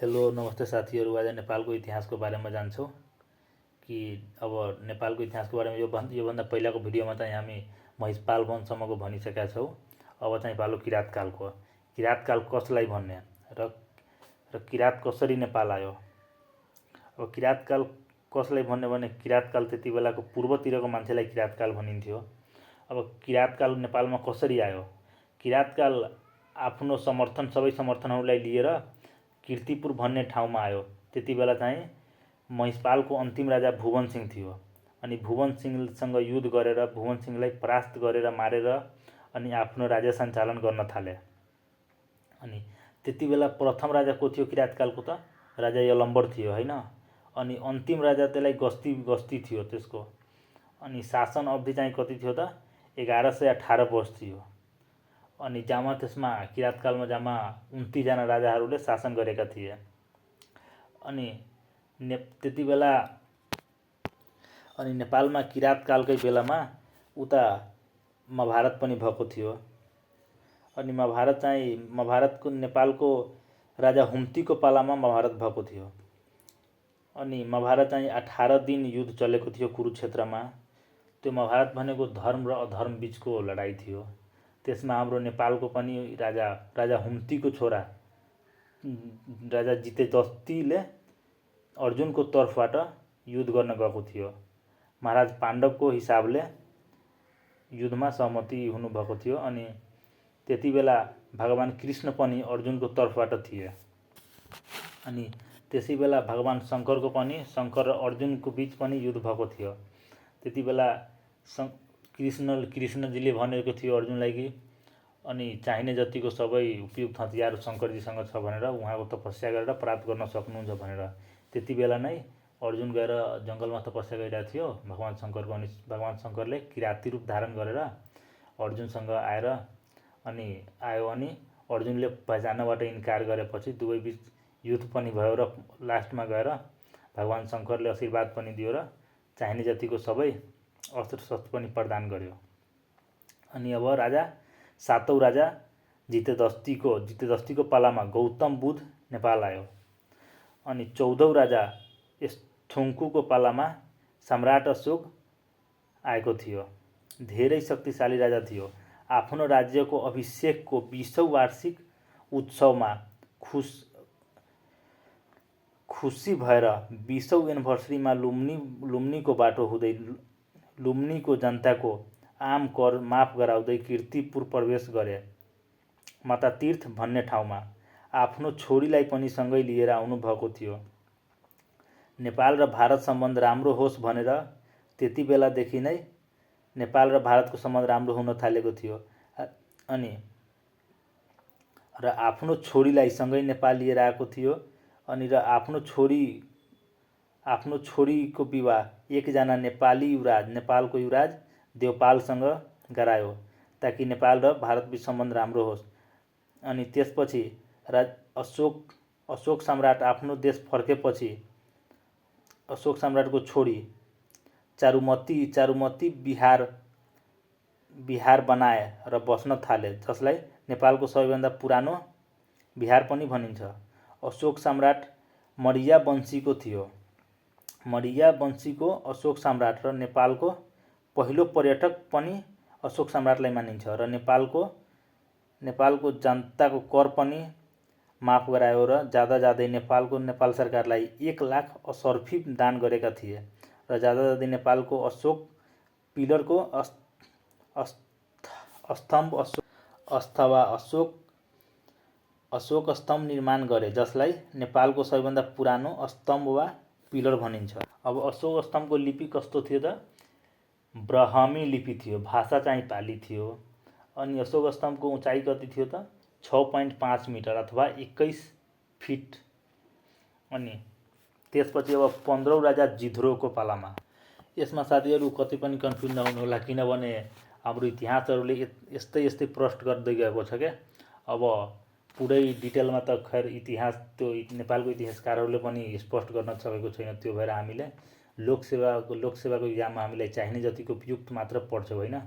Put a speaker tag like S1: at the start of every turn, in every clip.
S1: Hello नमस्ते साथीहरू। आज नेपालको इतिहासको बारेमा जान्छौँ कि अब नेपालको इतिहासको बारेमा योभन्दा पहिलाको भिडियोमा चाहिँ हामी महिषपाल वंशसम्मको भनिसकेका छौँ। अब चाहिँ पालो किराँतकालको। किराँतकाल कसलाई भन्ने र किराँत कसरी नेपाल आयो। अब किराँतकाल कसलाई भन्ने भने किराँतकाल त्यति बेलाको पूर्वतिरको मान्छेलाई किराँतकाल भनिन्थ्यो। अब किराँतकाल नेपालमा कसरी आयो। किराँतकाल आफ्नो सबै समर्थनहरूलाई लिएर कीर्तिपुर भन्ने ठाउँमा आयो। त्यति बेला चाहिँ महिषपालको अन्तिम राजा भुवन सिंह थियो। अनि भुवन सिंहसँग युद्ध गरेर भुवन सिंहलाई परास्त गरेर मारेर अनि आफ्नो राज्य सञ्चालन गर्न थाले। अनि त्यति बेला प्रथम राजा को थियो किराँतकालको त राजा यलम्बर थियो हैन। अनि अन्तिम राजा त्यसलाई गस्ती थियो त्यसको। अनि शासन अवधि चाहिँ कति थियो त 1118 वर्ष थियो। अनि जामा त्यसमा किराँतकालमा जामा 29 जना राजाहरूले शासन गरेका थिए। अनि त्यति बेला अनि नेपालमा किराँतकालकै बेलामा उता महाभारत पनि भएको थियो। अनि महाभारतको नेपालको राजा हुम्तीको पालामा महाभारत भएको थियो। अनि महाभारत चाहिँ 18 दिन युद्ध चलेको थियो कुरुक्षेत्रमा। त्यो महाभारत भनेको धर्म र अधर्म बीचको लडाईँ थियो। त्यसमा हाम्रो नेपालको पनि राजा हुम्तीको छोरा राजा जितेदस्तीले अर्जुनको तर्फबाट युद्ध गर्न गएको थियो। महाराज पाण्डवको हिसाबले युद्धमा सहमति हुनुभएको थियो। अनि त्यति बेला भगवान कृष्ण पनि अर्जुनको तर्फबाट थिए। अनि त्यसै बेला भगवान शङ्करको पनि शङ्कर र अर्जुनको बीच पनि युद्ध भएको थियो। त्यति बेला कृष्णजीले भनेको थियो अर्जुनलाई कि अनि चाहिने जतिको सबै उपयुक्त हतियार शङ्करजीसँग छ भनेर उहाँको तपस्या गरेर प्राप्त गर्न सक्नुहुन्छ भनेर। त्यति बेला नै अर्जुन गएर जङ्गलमा तपस्या गरिरहेको थियो भगवान शङ्करको। अनि भगवान शङ्करले किराँती रूप धारण गरेर अर्जुनसँग आयो। अनि अर्जुनले पहिचानबाट इन्कार गरेपछि दुवै बीच युद्ध पनि भयो र लास्टमा गएर भगवान शङ्करले आशीर्वाद पनि दियो र चाहिने जतिको सबै अस्त्र शस्त्र पनि प्रदान गर्यो। अनि अब सातौं राजा जितेदस्तीको पालामा गौतम बुद्ध नेपाल आयो। अनि 14औं राजा थुङ्कुको पालामा सम्राट अशोक आएको थियो। धेरै शक्तिशाली राजा थियो। आफ्नो राज्यको अभिषेकको 20औं वार्षिक उत्सवमा खुसी भएर 20औं एनिभर्सरीमा लुम्नीको बाटो हुँदै लुम्नीको जनताको आम कर माफ गराउँदै कीर्तिपुर प्रवेश गरे। माता तीर्थ भन्ने ठाउँमा आफ्नो छोरीलाई पनि सँगै लिएर आउनुभएको थियो। नेपाल र भारत सम्बन्ध राम्रो होस् भनेर त्यति बेलादेखि नै नेपाल र भारतको सम्बन्ध राम्रो हुन थालेको थियो। अनि आफ्नो छोरीलाई सँगै नेपाल लिएर आएको थियो। अनि आफ्नो छोरीको विवाह एकजना नेपालको युवराज देवपालसँग गरायो ताकि नेपाल र भारतबीच सम्बन्ध राम्रो होस्। अनि त्यसपछि अशोक सम्राट आफ्नो देश फर्केपछि अशोक सम्राटको छोरी चारुमती बिहार बनाए र बस्न थाले, जसलाई नेपालको सबैभन्दा पुरानो बिहार पनि भनिन्छ। अशोक सम्राट मरिया वंशीको थियो। मरिया वंशीको अशोक सम्राट र नेपालको पहिलो पर्यटक पनि अशोक सम्राटलाई मानिन्छ। र नेपालको जनताको कर पनि माफ गरायो र जाँदै नेपाल सरकारलाई 1 लाख असर्फी दान गरेका थिए। र जाँदै नेपालको अशोक पिलरको अशोक स्तम्भ निर्माण गरे, जसलाई नेपालको सबैभन्दा पुरानो स्तम्भ वा पिलर भनिन्छ। अब अशोक स्तम्भको लिपि कस्तो थियो त ब्राह्मी लिपि थियो। भाषा चाहिँ पाली थियो। अनि अशोक स्तम्भको उचाइ कति थियो त 6.5 मिटर अथवा 21 फिट। अनि त्यसपछि अब 15औं राजा जिध्रोको पालामा। यसमा साथीहरू कति पनि कन्फ्युज नहुनु होला, किनभने हाम्रो इतिहासहरूले यस्तै प्रश्न गर्दै गएको छ क्या। अब पुरै डिटेलमा त खैर त्यो नेपालको इतिहासकारहरूले पनि स्पष्ट गर्न सकेको छैन। त्यो भएर हामीले लोकसेवाको इक्जाममा हामीलाई चाहिने जतिको उपयुक्त मात्र पढ्छौँ होइन।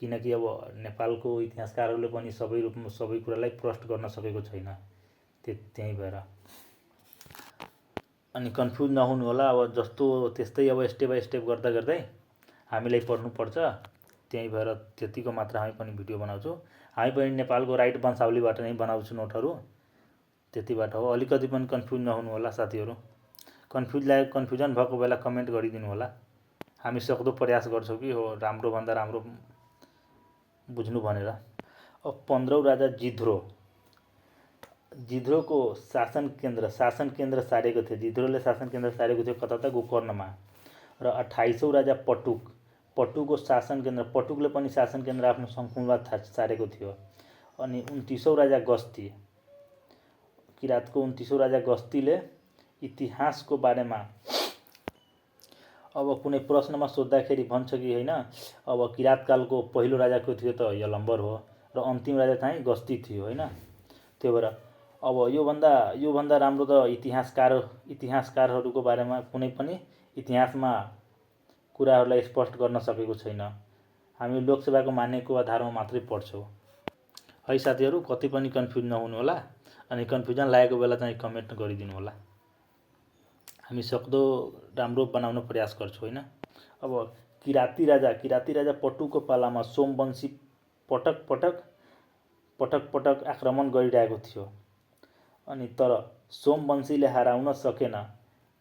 S1: किनकि अब नेपालको इतिहासकारहरूले पनि सबै कुरालाई प्रश्न गर्न सकेको छैन। त्यही भएर अनि कन्फ्युज नहुनु होला। अब जस्तो त्यस्तै अब स्टेप बाई स्टेप गर्दा गर्दै हामीलाई पढ्नुपर्छ। त्यही भएर त्यतिको मात्र हामी पनि भिडियो बनाउँछौँ। हामी पनि नेपालको राइट वंशावलीबाट नै बनाउँछु नोटहरू, त्यतिबाट हो। अलिकति पनि कन्फ्युज नहुनु होला साथीहरू। कन्फ्युजन भएको बेला कमेन्ट गरिदिनु होला। हामी सक्दो प्रयास गर्छौँ कि हो राम्रोभन्दा राम्रो बुझ्नु भनेर। अब 15औं राजा जिध्रोको शासन केन्द्र सारेको थियो। जिध्रोले शासन केन्द्र सारेको थियो कता त गोकर्णमा। र 28औं राजा पटुको शासन केन्द्र, पटुकले पनि शासन केन्द्र आफ्नो शङ्खुमुलमा सारेको थियो। अनि 29औं राजा गस्ती, किराँतको 29औं राजा गस्तीले इतिहासको बारेमा अब कुनै प्रश्नमा सोद्धाखेरि भन्छ कि होइन, अब किराँतकालको पहिलो राजा को थियो त यलम्बर हो र अन्तिम राजा चाहिँ गस्ती थियो होइन। त्यो भएर अब योभन्दा राम्रो त इतिहासकारहरूको बारेमा कुनै पनि इतिहासमा कुराहरूलाई स्पष्ट गर्न सकेको छैन। हामी लोकसेवाको मान्यको आधारमा मात्रै पढ्छौँ है साथीहरू। कति पनि कन्फ्युज नहुनु होला। अनि कन्फ्युजन लागेको बेला चाहिँ कमेन्ट गरिदिनु होला। हामी सक्दो राम्रो बनाउन प्रयास गर्छौँ होइन। अब किराँती राजा पटुको पालामा सोमवंशी पटक आक्रमण गरिरहेको थियो। अनि तर सोमवंशीले हराउन सकेन।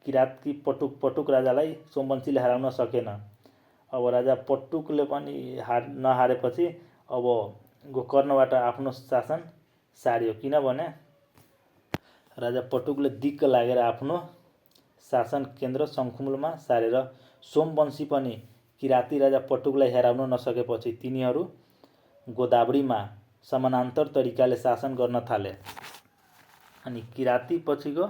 S1: किराँतकी पटुक राजालाई सोमवंशीले हराउन सकेन। अब राजा पटुकले पनि नहारेपछि अब गोकर्णबाट आफ्नो शासन सार्यो। किनभने राजा पटुकले दिक्क लागेर आफ्नो शासन केन्द्र शङ्खुमुलमा सारेर सोमवंशी पनि किराँती राजा पटुकलाई हराउन नसकेपछि तिनीहरू गोदावरीमा समानान्तर तरिकाले शासन गर्न थाले। अनि किराँती पछिको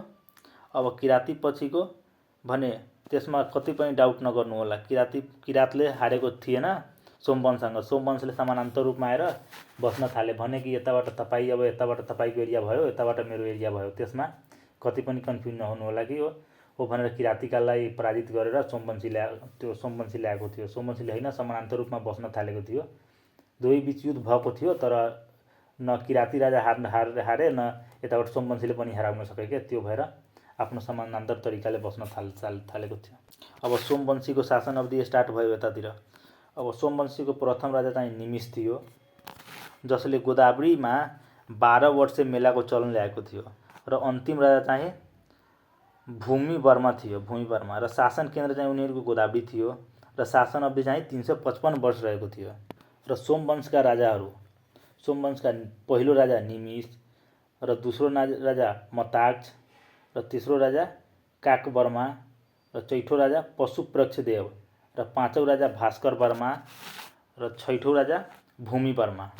S1: भने त्यसमा कति पनि डाउट नगर्नु होला। किराँतले हारेको थिएन सोमवंशसँग। सोमवंशले समानान्तर रूपमा आएर बस्न थाले भने कि यताबाट तपाईँको एरिया भयो, यताबाट मेरो एरिया भयो। त्यसमा कति पनि कन्फ्युज नहुनु होला कि हो भनेर किराँतीकालाई पराजित गरेर सोमवंशी ल्याएको थियो। सोमवंशीले होइन, समानान्तर रूपमा बस्न थालेको थियो। दुवै बिच युद्ध भएको थियो, तर न किराँती राजा हारे न यताबाट सोमवंशीले पनि हराउन सके क्या। त्यो भएर आफ्नो समानान्तर तरिकाले बस्न थालेको थियो। अब सोमवंशीको शासन अवधि स्टार्ट भयो यतातिर। अब सोमवंशीको प्रथम राजा चाहिँ निमिष थियो, जसले गोदावरीमा 12 वर्षे मेलाको चलन ल्याएको थियो। र अन्तिम राजा चाहिँ भूमिवर्मा थियो, भूमिवर्मा। र शासन केन्द्र चाहिँ उनीहरूको गोदावरी थियो। र शासन अवधि चाहिँ 355 वर्ष रहेको थियो। र सोमवंशका पहिलो राजा निमिष, र दोस्रो राजा मताक्ष, र तेस्रो राजा काकवर्मा, र चौथो राजा पशुप्रक्षदेव, र पाँचौं राजा भास्कर वर्मा, र छैठौं राजा भूमिवर्मा।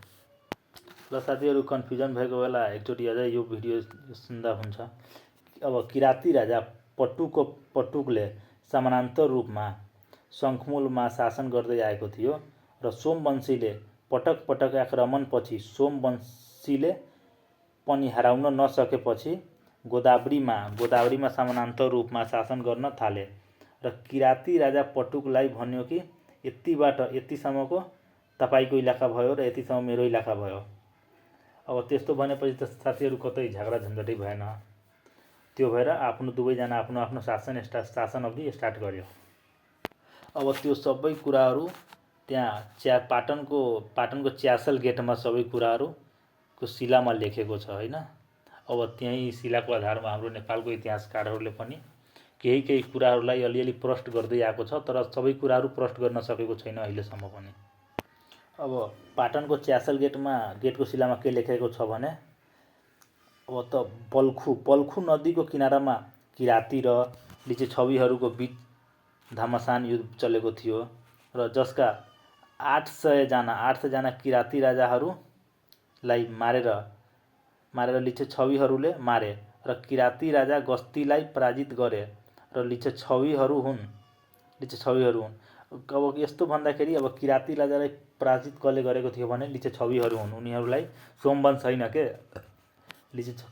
S1: ल साथीहरू, कन्फ्युजन भएको बेला एकचोटि अझै यो भिडियो सुन्दा हुन्छ। अब किराँती राजा पटुकले समानान्तर रूपमा शङ्खुमुलमा शासन गर्दै आएको थियो। र सोमवंशीले पटक आक्रमणपछि सोमवंशीले पनि हराउन नसकेपछि गोदावरीमा समानान्तर रूपमा शासन गर्न थाले। र किराँती राजा पटुकलाई भन्यो कि यतिसम्मको तपाईँको इलाका भयो र यतिसम्म मेरो इलाका भयो। अब त्यस्तो भनेपछि त साथीहरू कतै झगडा झन्झटै भएन। त्यो भएर दुवैजना आफ्नो शासन अवधि स्टार्ट गर्यो। अब त्यो सबै कुराहरू त्यहाँ पाटनको च्यासल गेटमा सबै कुराहरूको शिलामा लेखेको छ होइन। अब त्यही शिलाको आधारमा हाम्रो नेपालको इतिहासकारहरूले पनि केही कुराहरूलाई अलिअलि प्रष्ट गर्दै आएको छ, तर सबै कुराहरू प्रष्ट गर्न सकेको छैन अहिलेसम्म पनि। अब पाटनको च्यासल गेटको शिलामा के लेखेको छ भने, अब त बल्खु नदीको किनारामा किराँती र लिच्छवीहरूको बीच घमासान युद्ध चलेको थियो। र जसका 800 जना किराँती राजाहरूलाई मारेर लिच्छवीहरूले मारे। र किराँती राजा गस्तीलाई पराजित गरे र लिच्छवीहरू हुन्। अब यस्तो भन्दाखेरि अब किराँती राजालाई पराजित कसले गरेको थियो भने लिच्छवीहरू हुन्। उनीहरूलाई सोमवंश छैन के।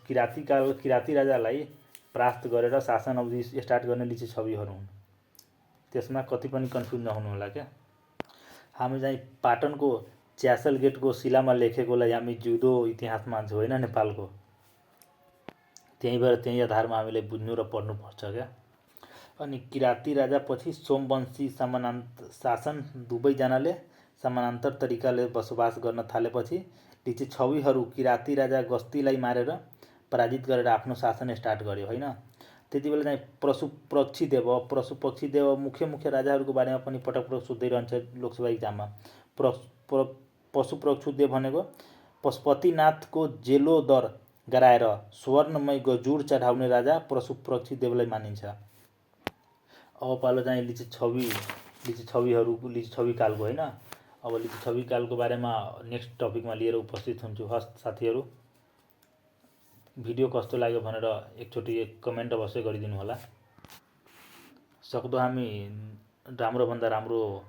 S1: किराँती राजालाई परास्त गरेर शासन अवधि स्टार्ट गर्ने लिच्छवीहरू हुन्। त्यसमा कति पनि कन्फ्युज नहुनु होला क्या। हामी चाहिँ पाटनको च्यासल गेटको शिलामा लेखेकोलाई हामी जुदो इतिहास मान्छौँ होइन नेपालको। त्यही आधारमा हामीले बुझ्नु र पढ्नुपर्छ क्या। अनि किराँती राजापछि सोमवंशी शासन दुवैजनाले समानान्तर तरिकाले बसोबास गर्न थालेपछि लिच्छवीहरू किराँती राजा गस्तीलाई मारेर पराजित गरेर आफ्नो शासन स्टार्ट गर्यो होइन। त्यति बेला चाहिँ पशुपक्षी देव मुख्य राजाहरूको बारेमा पनि पटक पटक सोध्दै रहन्छ लोकसभा इक्जाममा। पशुपक्षु देव भनेको पशुपतिनाथको जेलो दर गराएर स्वर्णमय गजुर चढाउने राजा पशुपक्षी देवलाई मानिन्छ। अब पालो चाहिँ लिच्छवी कालको होइन। अब लिच्छवी कालको बारेमा नेक्स्ट टपिकमा लिएर उपस्थित हुन्छु। हस् साथीहरू, भिडियो कस्तो लाग्यो भनेर एकचोटि कमेन्ट अवश्य गरिदिनु होला। सक्दो हामी राम्रोभन्दा राम्रो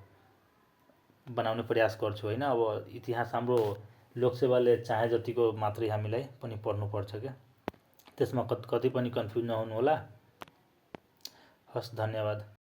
S1: बनाउने प्रयास गर्छु होइन। अब इतिहास हाम्रो लोकसेवाले चाहे जतिको मात्रै हामीलाई पनि पढ्नुपर्छ क्या, त्यसमा कति पनि कन्फ्युज नहुनु होला। हस्, धन्यवाद।